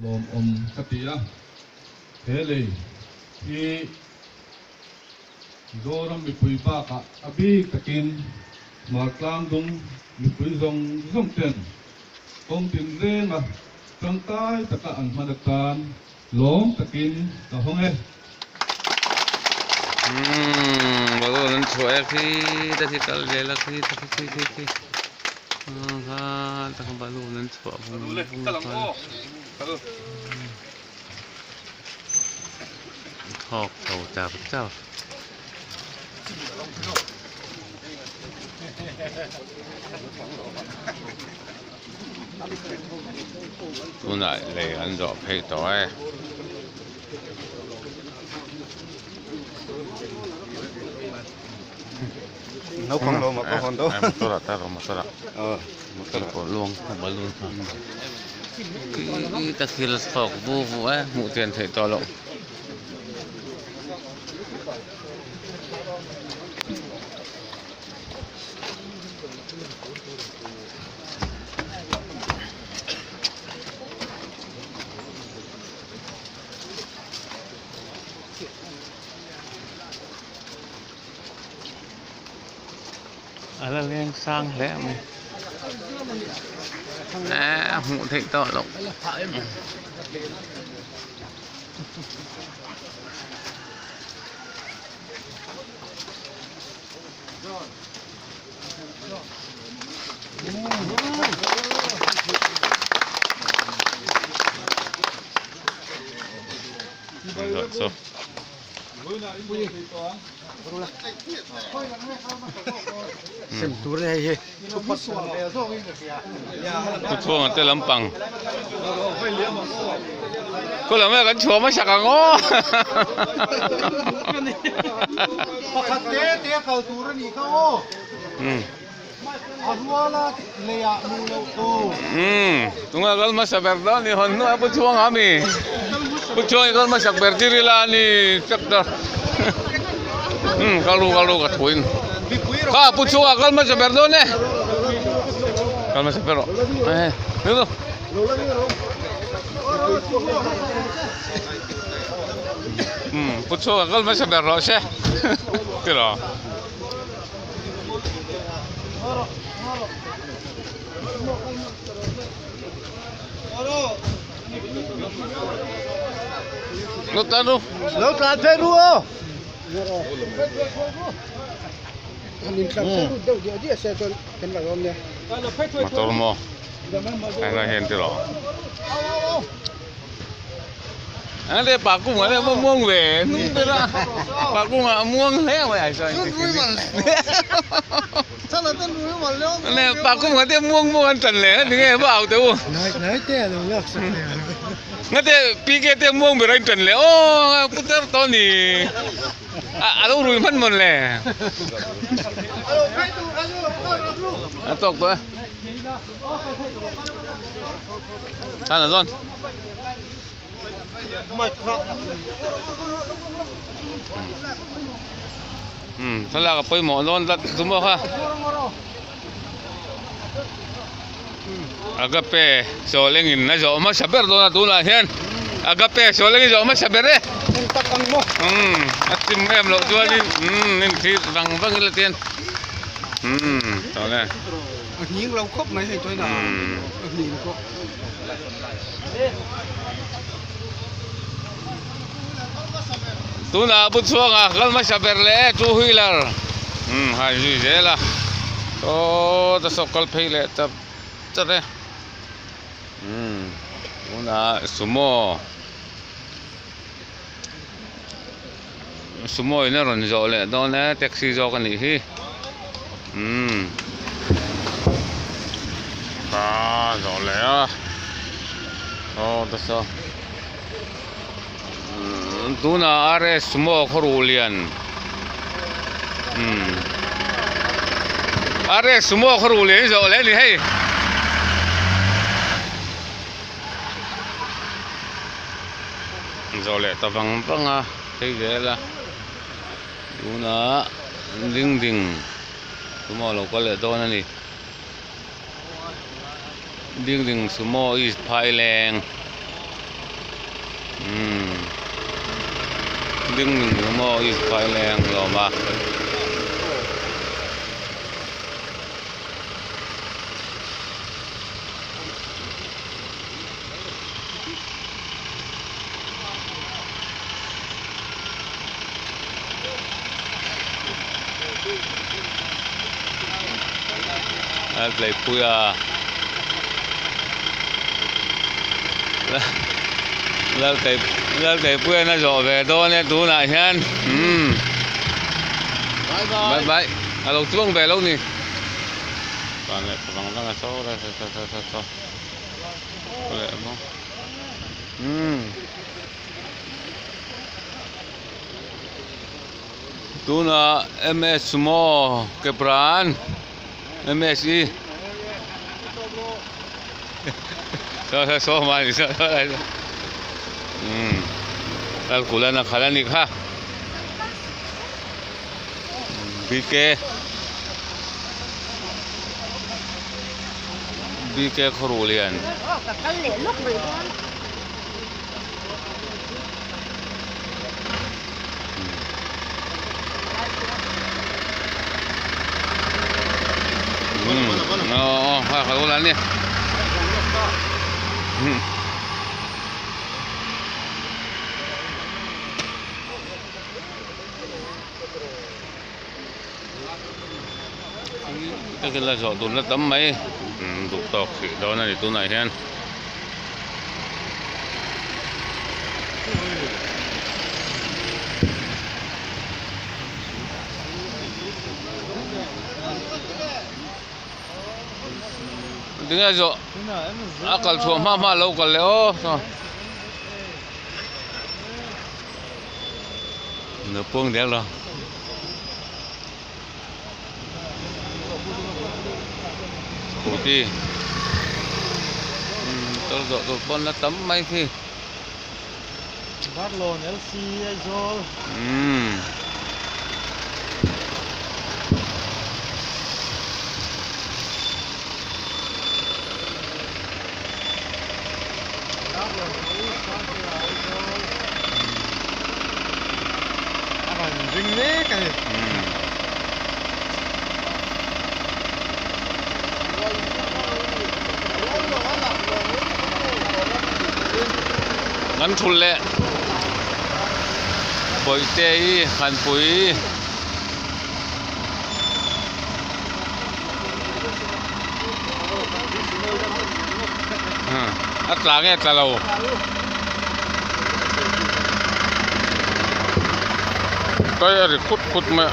Lawmawm ka ti a, he lei hi Mizoram mipui bakah a bik takin Hmartlang dung mipui zawng zawng ten kawng tinrenga tangkai taka an hman atan lawm takin ka hawng e. Umm balloon an chhuah e khi te khi kal zel a khi te khi khi khi khi kha te kha balloon an chhuah vung vung kha thawk chho char char. Tunah lei an zawh phei tawh e. Naupang lo mah ka hawn do. Motor ah tar motor ah. Motor pawh luang balloon kha. Khi ta thil thawk vu vu e hmuh chian theih tawh loh. A la leng sang hle a ni eh a hmuh theih tawh loh. Thuchhuang te lampang khaw lam ah kan chhuah hmasak ang aw Pakhat te te a kal tur a nih kha aw. A ruala leiah hmuh loh tur. Tunga kal hmasa ber dawn ni hawn hnuai Pu Chhuang a mi. Pu Chhuang i kal hmasak ber tir ila a ni tractor. Kal ru kal ru ka thuin. Kha Pu Chhuang a kal hmasa ber dawn e. Kal hmasa ber rawh. Eh, Pu Chhuang a kal hmasa ber rawh se. Tiraw. Lo tlan ru. Lo tlan phei ru aw. Motor maw heng hian tiraw. Ang te pa kung ale mo muang ve nung te ra pa kung a muang hle mai ai sai ne pa kung a te muang muang an tan le ni nge ba au te u nai te lo lak sak te nga te pk te muang ber an tan le o putar to ni a lo rui hman mon le a tawk tawh e Thana zawn. Thlalak a pawimawh dawn tlat chu maw kha. Agape sawl engin a zawh hmasa ber dawn a tunah hian Agape sawl engin zawh hmasa ber e. A chim em loh chuanin inthlir vang vang ila tian. Tawh le. A hning lo khawp mai hei chuan a hning pawh. Tunah Pu Chhuanga kal hmasa ber leh e two wheeler hai zui zel a saw ta saw kal phei leh char char e tunah sumo Sumo in a rawn zawh leh dawn e taxi zawk a nih hi umm aa zawh leh a aw ta saw umm tunah RS sumo khawruh lian umm RS sumo khawruh lian hi zawh leh a ni hei. Zawh leh ta vang vang a phei zel a tunah ding ding sumo a lo kal leh dawn a ni ding ding sumo east phaileng. Umm ding ning eng maw i phaileng lawm a. A tleipui a Laltleipuia na zawh ve dawn e tunah hian umm bye bye a lo chuang ve lo ni chuan leh vang vang a saw saw saw saw saw saw leh maw umm. Tunah MS maw Kepran MSE saw saw saw mai saw saw umm kalkulana khalh a ni kha BK BK Khawruhlian. La zawh tur la tam mai duh tawk hrih dawn a ni tunah hian. Tinge zawh a kal chhuah hma hma a lo kal leh aw. Naupang der lo. Scooty motor zawh tur pawn la tam mai khi. Barlawn LC Aizawl. Umm. A rawn ring mek a ni. Kan thul leh bawihte hi han pui. A tla nge tla lo. Kai a ri khut khut mai a.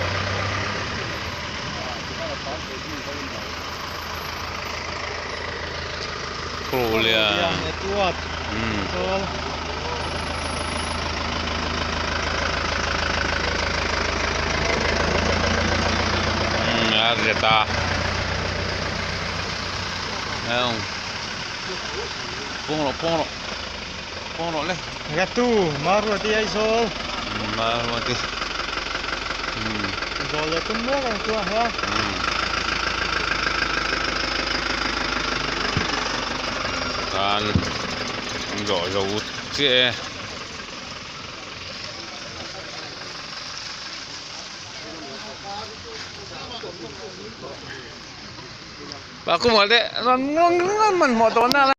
Khulian. A ri ta. Thấy không? Buông rồi, buông rồi. Buông rồi lên. Gatu, Maruti Aizawl. Maruti. Zawl leh tum mek ang chu a hian. Tan zawh zo chiah e. Ba kumah te hmanhmawh tawh na.